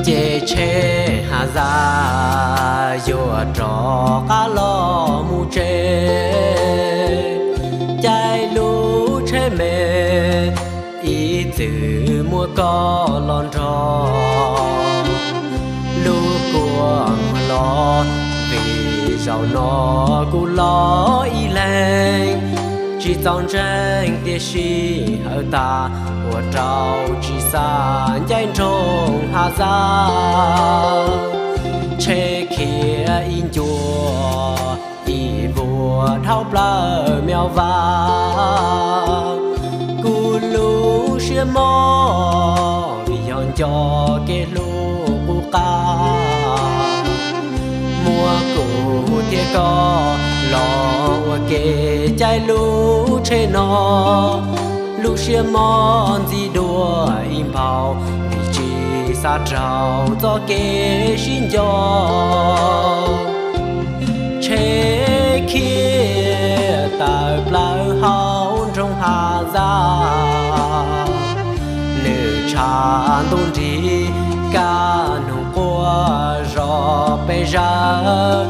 Ces tsheb Has Zas yuav rov qab los mus tsev, caij lub tsheb me ib txwm muaj koj los nrog. Lub kua muag los vim zaum no kuv los ib leeg, tsis txaus ntseeg tiam sis hawv tas ua rau tsis xav ncaim nroog Has Zas. Tsheb khiav ib ncua ib vuag dhau plaws me vas, kuv lub siab mob vim yog nco kev hlub qub qab. Muaj kuv thiab koj los ua ke caij lub tsheb no, lub siab mob ntxim dua ib npaug vim tsis xav raug txoj kev sib nco. Tsheb khiav tawm plaws hauv nroog Has Zas, nws tshav ntuj nrig kaj nug quaj zos pes zaws.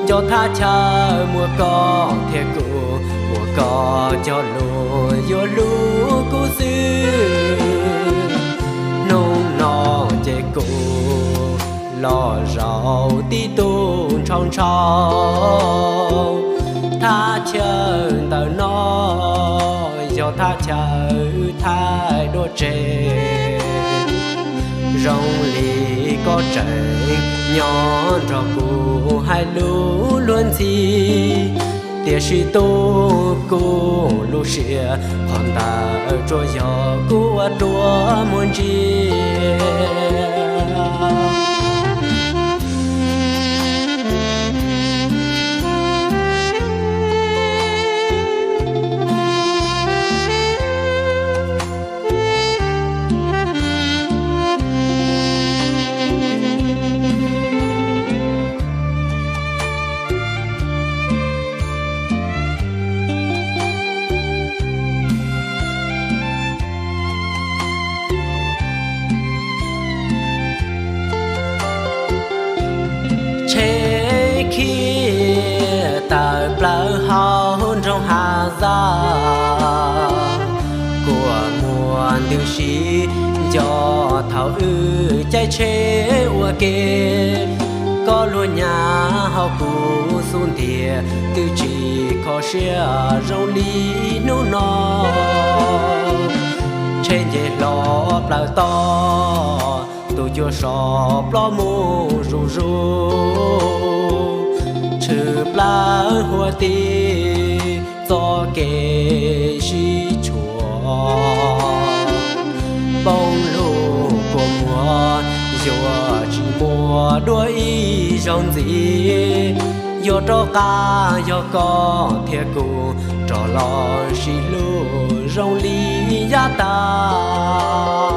Nco thaj chaw muaj koj thiab kuv, ua koj cog lus yuav hlub kuv xwb. Hnub no ces kuv los zaum tib tug ntshau ntshau. Thaj chaw ntawm no yog thaj chaw wb thaij dua tseg. Zoo li koj tseem nyob nrog kuv hais lus luag ntxhi, tiam sis tu kuv lub siab qhov ntawd tsuas yog kuv ua ruaj muag ntsia. Tsheb khiav tawm plaws hauv nroog Has Zas, kua muag ntws si nco thaum wb caij tsheb ua ke. Koj luag nyav hauv kuv xub ntiag twb tsis kho siab zoo li hnub no. Tsheb nce hlo plaws toj, tus cua so plob mus zuj zus, tshwm plaws huab tis txoj kev sib tshuam. Poob lug kua muag yuav tsis muaj dua ib zaug ntxiv, yuav rov qab yog koj thiab kuv rov los sib hlub zoo li yav tas.